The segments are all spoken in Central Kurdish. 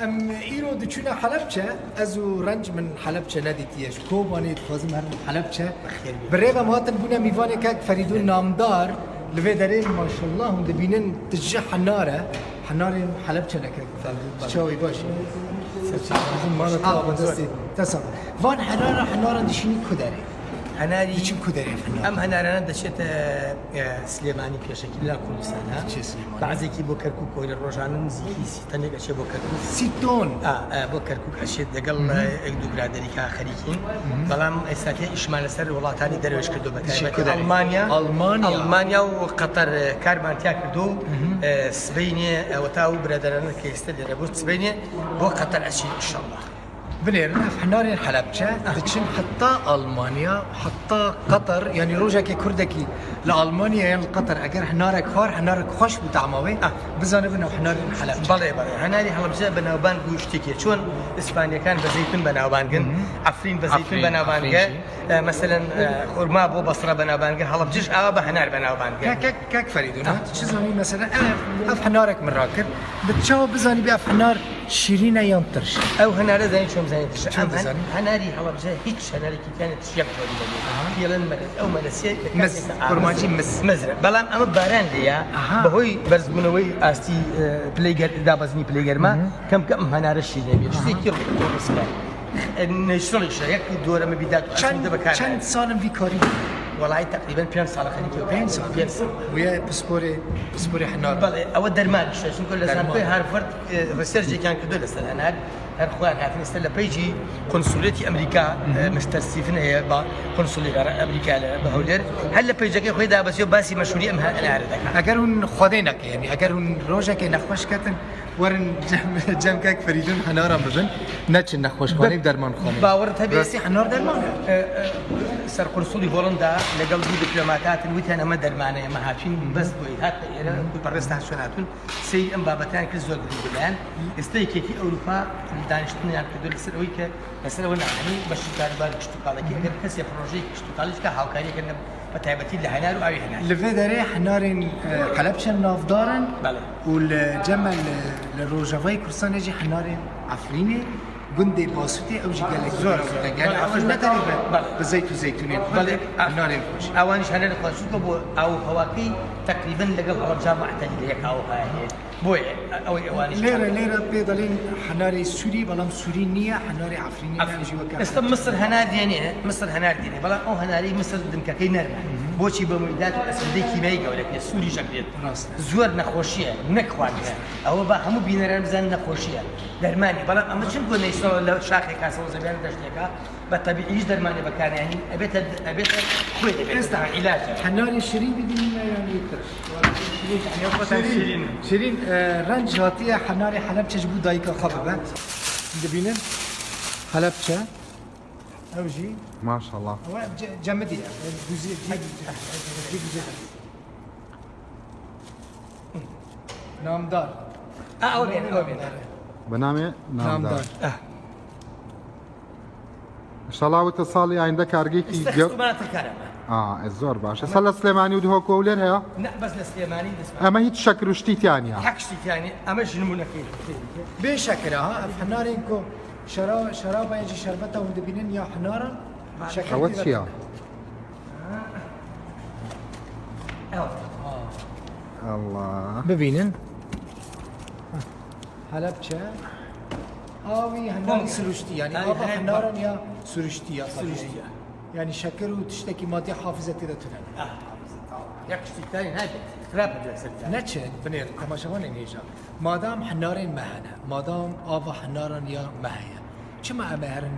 Em îro diçûne Helebçe, ez û Renc min Helebçe nedîtiye ji Kobanê dixwazim herim Helebçe. Bi rê ve em hatin bûne mîvanê kek Ferîdûn Namdar li vê derê maşallah hûn dibînin tije henar e, henarên Helebçe ne kek Ferîdûn tu çawa baş î? Mala te ava destê te sax be. Van henara henaran dişînî ku derê? هەناری Diçin ku derê henar? ئەم هەنارانە دەچێتە سلێمانی پێشەکی لە کوردستانە دەچێت سلێمانی. بەعزێکی بۆ کەرکوک کۆیلە ڕۆژانە نزیکی سی تەنێک ئەچێ بۆ کەرکوک سی تۆن ئا، ئا، بۆ کەرکوک ئەچێت لەگەڵ یەک دوو برادەری کا خەریکین بەڵام ئێستاکە ئیشمان لەسەر وڵاتانی دەرەوەش کردو بە دەچێت تایبەتی کو دەرێ؟ ئەڵمانیا ئەڵمانیا. ئەڵمانیا و قەتەر کارمان تیا کردو سبەینێ ئەوەتا و برادەرانە کە ئێستا لێرە بوو سبەینێ بۆ قەتەر ئەچین ئینشەڵڵا. بنێرن ئەف هەنارێن حەلەبچە دچن حتا ئەڵمانیا حتا قەتەر یانی ڕۆژێکی کوردێکی لە ئەڵمانیا یان قەتەر ئەگەر هەنارێک خوار هەنارێک خۆش بوو تاماوێ بزانبن ئەو هەنارێن حەلەبچە. بەڵێ بەڵێ هەناری هەڵەبجە بەناوبانگ و شتێکیە چۆن ئیسپانیەکان بە زەیتون بەناوبانگن عەفرین بە زەیتون عەفرین، بەناوبانگە عەفرین مەسەلەن خورما بۆ بەسڕە بەناوبانگە هەڵەبجەش ئاوا بە هەنار بەناوبانگە. کاک کاک کاک فەریدون چ زانی مەسەلەن ئەف ئەف هەنارێک من ڕاکرد بە چاو بزانی بێ ئەف هەنار شیرینە یان ترش؟ ئەو هەنارە زانی چۆن بزانی ترشە؟ چۆن دەزانی؟ هەناری هەڵەبجە هیچ هەنارێکی تیا نیە ترش یەک جۆری نەبێ پێڵێن مەلەس ئەو مەلەسیە لە مز کاتێکا ئا کورمانجی مز مزرە بەڵام ئەمە باران لێیە بەهۆی بەرزبوونەوەی ئاستی پلەی گەر دابەزینی پلەی گەرما کەم کەم ئەم هەنارە شیرینە بێ شتێکی ڕسکە نەیشتڵیشە یەک دۆرە مبیدات و چەند ئەسمیدە بەکار چەند ساڵم ڤی کاری وەڵای تەقریبەن پێنج ساڵە خەریکی پێنج ساڵ پێنج ساڵ بوویە پسپۆرێ پسپۆری هەنار بەڵێ ئەوە دەرمانیشە چونکە لە زانکۆی هارڤەرد research ێکیان کردو لەسەر هەنار هەر خۆیان هاتن ئێستا لە page ی قونسولیەتی ئەمریکا مستەر ستیفن هەیە بە قونسولی ئەمریکا لە بە هەولێر هەر لە page ەکەی خۆی دابەزیوە باسی مەشهوری ئەم هەنارە دەکات ئەگەر هون خودێ نەکە یعنی ئەگەر هون ڕۆژێکێ نەخۆش کەتن وەرن جەم کاک فەریدون هەناران ببن نەچن نەخۆشخانەی و دەرمانخانەی باوەڕت هەبێ ڕاستی هەنار دەرمانە سەر قونسولی هۆڵندا لەگەڵ دوو دیپلۆمات هاتن وتیان ئەمە دەرمانە ئێمە هاتوین بەس بۆی هاتنە ئێرە بەڕێزتان چۆن هاتوون سەیری ئەم بابەتەیان کرد زۆر گرنگ بوو لایان ئێستا یەکێتی ئەوروپا دانیشتنیان کردو لەسەر ئەوەی کە لەسەر ئەوە ناهەنی بەشی کاروبار کشتوکاڵەکە ئەگەر کەسێ پڕۆژەی کشتوکاڵیش کە هاوکاریەکەن بە تایبەتی لە هەنار و ئاوی هەنار لە vê derê henarên Helebçe navdar in بەڵێ. û li ceme li Rojavayê Kurdistanê jî henarên Efrînê gundê Basûtê ew jî gelek زۆر زۆر زۆر. Yani بەڵێ، Efrîn ne tenê bi بەڵێ. bi zeyt û zeytûnên xwe بەڵێ henarên xwe jî. ئەوانیش هەناری خۆیان چونکە بۆ ئاو و هەواکەی تەقریبەن لەگەڵ هەڵەبجە معتەدیلە یەک ئاو و هەوایان هەیە بۆیە ئەوەی ئەوانیش لێرە لێرە پێ دەڵێن هەناری سووری بەڵام سووری نییە هەناری عەفرینی عەفرین ناوی وەکە ئێستا مسر هەنار دێنێ مسر هەنار دێنێ بەڵام ئەو هەنارەی مسر دنکەکەی نەرمە بۆچی بە مبیدات و ئەسیدەی کیمیایی گەورەکرێت سووریش ئەکرێت ڕاستە. زۆر نەخۆشیە نەک خواردنە ئەوە با هەموو بینەران بزانن نەخۆشیە دەرمانی بەڵام ئەمە چونکۆ نەیسەوە لە شاخێکا سەوزەبیان دەشتێکا بە تەبیعی هیچ دەرمانێ بەکارناهێنین ئەبێتە ئەبێتە خۆی دەبێت ئێستا عیلاجە هەناری شیرین ببینین یان ترش شیرین شیرین ڕەنج هاتیە هەناری حەلەبچەش بوو دایکە خە ببە دەبینن حەلەبچە ئەو ژی ماشەڵڵا ئەوە جەمدیە نامدار ئەوە بێن ئەوە بێن بە نامێ نامدار نامدار ئینشاڵڵا وتە ساڵی ئایندە کارگەیەکی ئێستا گەو خستومانەتە کارەبا. ئا زۆر باشە سە لە سلێمانی و دهۆک و هەولێر هەیە نا بەس لە سلێمانی دەستمان ئەمە هیچ شەکر و شتی تیا نییە حەق شتی تیا نییە ئەمەش نمونەکەی بێ شەکرە ها ئەف هەنارێن کۆ شەرا شەرابە یان ژی شەربەتە هون دبینن یا هەنارە شەکر ئەوە تێدا چییە؟ ئەوە ئەڵڵا ببینن هەلەبچە ئاوی هەناری سروشتی یعنی ئاوا هەناران یا سروشتی یا سروشتیە. یعنی شەکر و تشتێکی مادی حافزە تێدا تونە یەک شتی تری نابێت خراپە لەسەر نەچن بنێرن تەماشەوانێن هێژا مادام هەنارێن me hene مادام ئاوا هەناران یا me heye çima em ê herin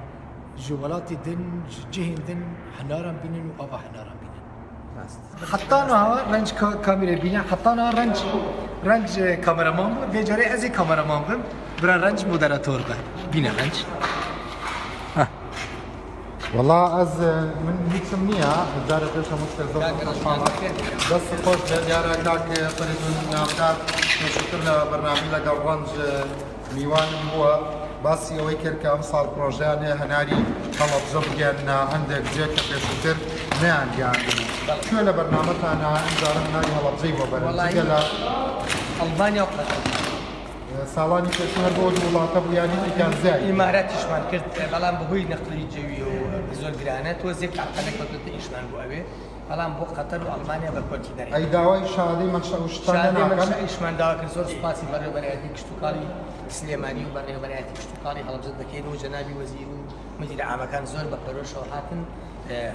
ji welatê din ji cihên din henaran bînin û ava henaran bînin حتا niha renc kamerê bîne heta niha renc renc kameraman bû vê carê ez ê kameraman bim bira renc moderator be bîne renc وەڵا ئەز من هیچم نییە جارە پێش هەموو شتێک زۆر خۆشحاڵم دەست خۆش بێ دیارە کاک فەریدون نامدار پێشووتر لە بەرنامەی لەگەڵ ڕەنج میوانم بووە باسی ئەوەی کرد کە ئەمساڵ پرۆژەیان هەیە هەناری هەڵەبجە بگەیەننە هەندێک جێ کە پێشووتر نەیانگەیاندبوو کوێ لە بەرنامەتانە ئەمجارە هەناری هەڵەبجەی بۆ بەرن وەڵایی جگە لە ئەڵمانیا و قەتەر. ساڵانی پێشوو هەر بۆ دوو وڵاتە بوو یان یەکێکیان زیای کرد؟ ئیماراتیشمان کرد بەڵام بەهۆی نەقلی جەویەوە زۆر گرانە تۆزێک عەقەلە کەوتۆتە ئیشمان بۆ ئەوێ بەڵام بۆ قەتەر و ئەڵمانیا بە کۆنتینەر ئەی داوای شادەی مەنشەئ و شتان شادەی ناکەن؟ مەنشەئیشمان داوا کرد زۆر سوپاسی بەڕێوەبەرایەتی کشتوکاڵی سلێمانی و بەڕێوەبەرایەتی کشتوکاڵی هەڵەبجە دەکەین و جەنابی وەزیر و مدیرە عامەکان زۆر بە پەرۆشەوە هاتن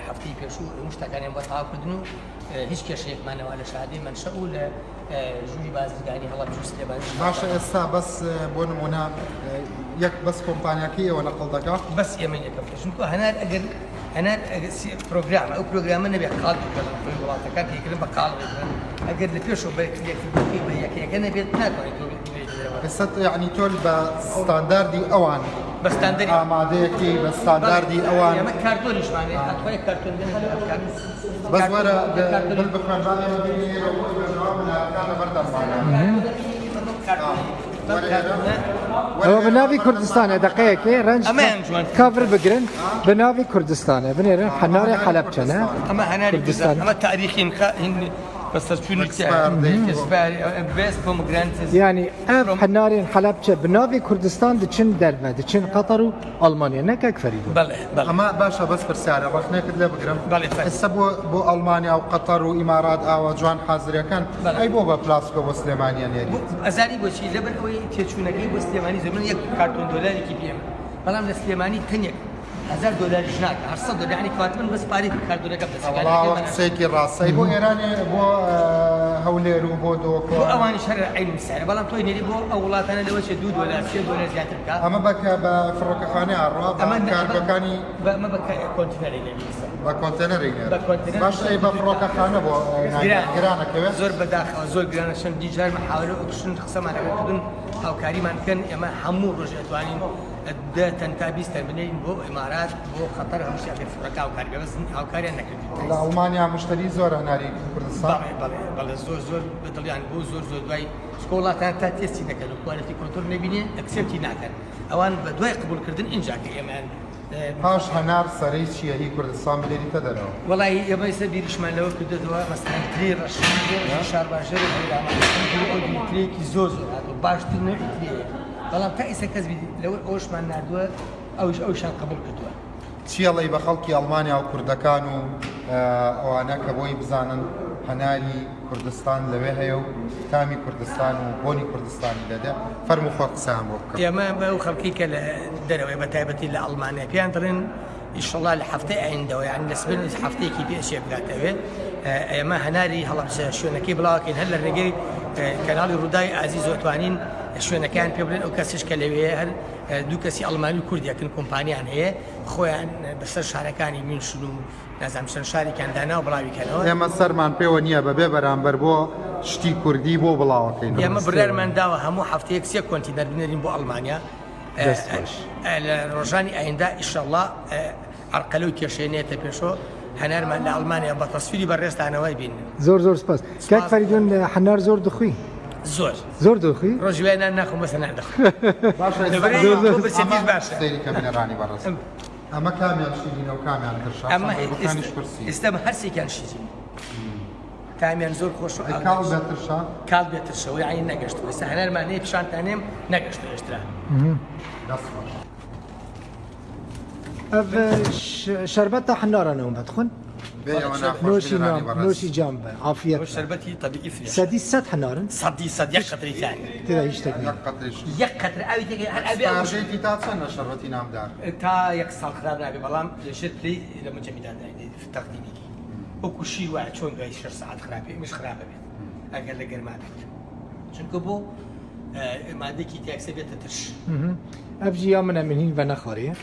هەفتەی پێشوو هەموو شتەکانیان بۆ تەواو کردن و هیچ کێشەیەکمانەوە لە شادەی مەنشەئ و لە ژووری بازرگانی هەڵەبجە و سلێمانی. باشە ئێستا بەس بۆ نمونە یەک بەس کۆمپانیاکەی ئێوە نەقڵ دەکا؟ بەس ئێمە یەکەم کەس چونکە هەنار ئەگەر هەنار پرۆگرامە ئەو پرۆگرامە نەبێت قاڵ بکەن خۆی وڵاتەکان پێکردن بە قاڵ بکەن ئەگەر لە پێشەوە بە یەکردنەکەی بە یەکەیەکە نەبێت ناتوانێت تۆ بێت ئێستا یعنی تۆ بە ستانداردی ئەوان بە ستاندەری ئامادەیەکی بە ستانداردی ئەوان ئێمە کارتۆنیشمان هەیە ئەتوانێت کارتۆن بەس وەرە بل بخوێن با ئێمە ببینین ئێرە خۆی بەردەوام هەنارەکان لەبەردەممانە. ئەوە بە ناوی کوردستانە دەقەیەکێ ڕەنج ئەمەیان جوان کاڤر بگرن بە ناوی کوردستانە بنێرن هەنارێ حەلەبچەنە ئەمە هەناری کوردستان. ئەمە تاریخی بەسەرچوونی بێست پۆمگرانتس یعنی ئەف هەنارێن حەلەبچە بە ناوی کوردستان دچن دەرڤە دچن قەتەر و ئەڵمانیا نە کاک فەریدون؟ بەڵێ بەڵێ. ئەمە باشە بەس پرسیارە ڕەخنەیەکت لێ بگرم بەڵێ فەرموو. ئێستا بۆ بۆ ئەڵمانیا و قەتەر و ئیمارات ئاوا جوان حازرەکەن بەڵێ. ئەی بۆ بە پلاسکۆ بۆ سلێمانیە نێریت؟ ئەزانی بۆچی لەبەر ئەوەی تێچوونەکەی بۆ سلێمانی زۆر من یەک کارتۆن دۆلارێکی پێمە بەڵام لە سلێمانی تەنێک هەزار دۆلاریش ناکا 800 دۆلار یانی کەواتە من بەس پارەی کارتۆنەکەم دەست وەڵا ئەوە قسەیەکی ڕاستە ئەی بۆ ئێرانێ بۆ هەولێر و بۆ دۆکۆ بۆ ئەوانیش هەر عەینی سعرە بەڵام تۆی نێری بۆ ئەو وڵاتانە لەوە چێ 2 دۆلار 3 دۆلار زیاتر بکا ئەمە بە کە بە فڕۆکەخانەی ئەڕوا بە ئەمە کارگۆکانی بە ئەمە بە کۆنتینەری لێ بە کۆنتێنەری نێرن بە کۆنتێنەر باش ئەی بە فڕۆکەخانە بۆ گران گرانەکەوێت زۆر بەداخەوە زۆر گرانە چەندین جار محاولە و ئۆکشن قسەمان لەگەڵ کردن هاوکاریمان بکەن ئێمە هەموو ڕۆژێ ئەتوانین دە تەن تا 20 تەن بنێرین بۆ ئیمارات بۆ قەتەر هەموو شتێک ئەگەر فڕۆکە هاوکاری بێ بەس هاوکاریان نەکردین لە ئەڵمانیا مشتری زۆر هەناری کوردستان بەڵێ بەڵێ بەڵێ زۆر زۆر بەدڵیان بوو زۆر زۆر دوای چونکە وڵاتان تا تێستی نەکەن و quality control نەبینێ accept ی ناکەن ئەوان بە دوای قبوڵکردن ئینجا کە ئێمەیان پاش هەنار سەرەی چیە هی کوردستان بنێریتە دەرەوە؟ وەڵایی ئێمە ئێستا بیریشمان لەوە کردۆتەوە مەسەلەن ترێی ڕەش شارباژێر و هەورامان ئەو دوو ترێیەکی زۆر زۆر هاتووە باشتر نەوعی ترێیە بەڵام تا ئێستا کەس بیری لەوە ئەوەشمان ناردووە ئەوش ئەوشان قبوڵ کردووە. چی ئەڵێی بە خەڵکی ئەڵمانیا و کوردەکان و ئەوانە کە بۆی بزانن هەناری کوردستان لەوێ هەیە و تامی کوردستان و بۆنی کوردستانی لێدێ فەرموو خۆت قسەیان بۆ بکە. ئێمە بەو خەڵکەی کە لە دەرەوەی بە تایبەتی لە ئەڵمانیا پێیان دەڵێن ئیشەڵا لە هەفتەی ئایندەوە یانی لە سبەینێ هەفتەیەکی پێ ئەچێ بگاتەوێ ئێمە هەناری هەڵەبجە شوێنەکەی بڵاوکەین هەر لە ڕێگەی کەناڵی ڕووداوی ئازیز ئەتوانین شوێنەکەیان پێ بڵێن ئەو کەسیش کە لەوێ هەر دوو کەسی ئەڵمانی و کوردێکن کۆمپانیان هەیە خۆیان بەسەر شارەکانی میونشن و نازانم چەند شارێکیان دانا و بڵاوی کەنەوە. ئێمە سەرمان پێوە نییە بەبێ بەرامبەر بۆ شتی کوردی بۆ بڵاوەکەینەوە. ئێمە بڕیارمان داوە هەموو هەفتەیەک سێ کۆنتینەر بنێرین بۆ ئەڵمانیا. دەست خۆش. لە ڕۆژانی ئایندە ئیشەڵڵا عەرقەلە و کێشەی نێتە پێشۆ هەنارمان لە ئەڵمانیا بە تەسویری بەڕێزتانەوە بینن. زۆر زۆر سپاس. کاک فەریدون هەنار زۆر دخوی؟ زۆر. زۆر دخوی؟ ڕۆژی وای نان ناخۆم بەس هەنار دەخۆم. باشە لەبەر زۆر زۆر ئەوەی برسێتیش باشە. سەیری کە بینەرانی بەڕێز. ئەمە کامیان شیرینە و کامیان ترشە؟ ئەمە چەند پرسی. ئێستا هەرسێکیان شیرین تامیان زۆر خۆش و ئەی کاڵ بێ ترشە؟ کاڵ بێ ترشە و یعنی نەگەشتووە ئێستا هەنارمان هەیە پیشانتان نێم نەگەشتووە هێشترا. دەست خۆش. ئەڤ شەربەتە حنارە نەوم بەتخون؟ بێ ئەوە ناخۆش نۆشی بینەرانی نام بەڕێز. نۆشی جام بە عافیەت ئەوە بە. شەربەتی تەبیعی فرێشە. سەدی سەد حنارن؟ سەدی سەد یەک قەترەی تیا نییە. تێدا هیچ شتێک نییە. یەک قەترەیش نییە. یەک قەترە ئاوی تێکەی هەر ئاوی ئەو ستاردەیتی تا چەندە شەربەتی نامدار؟ تا یەک ساڵ خراپ نابێ بەڵام لەژێر پلەی لە مجەمیدا داینێ تەقدیمیکی وەکو شیر وایە چۆن دوای شەش سەعات خراپێ ئەمیش خراپە بێت ئەگەر لە گەرما بێت چونکە بۆ مادەکی تیاکسە بێتە ترش. ئەڤ جی یا منە من هین ڤە نەخواریە.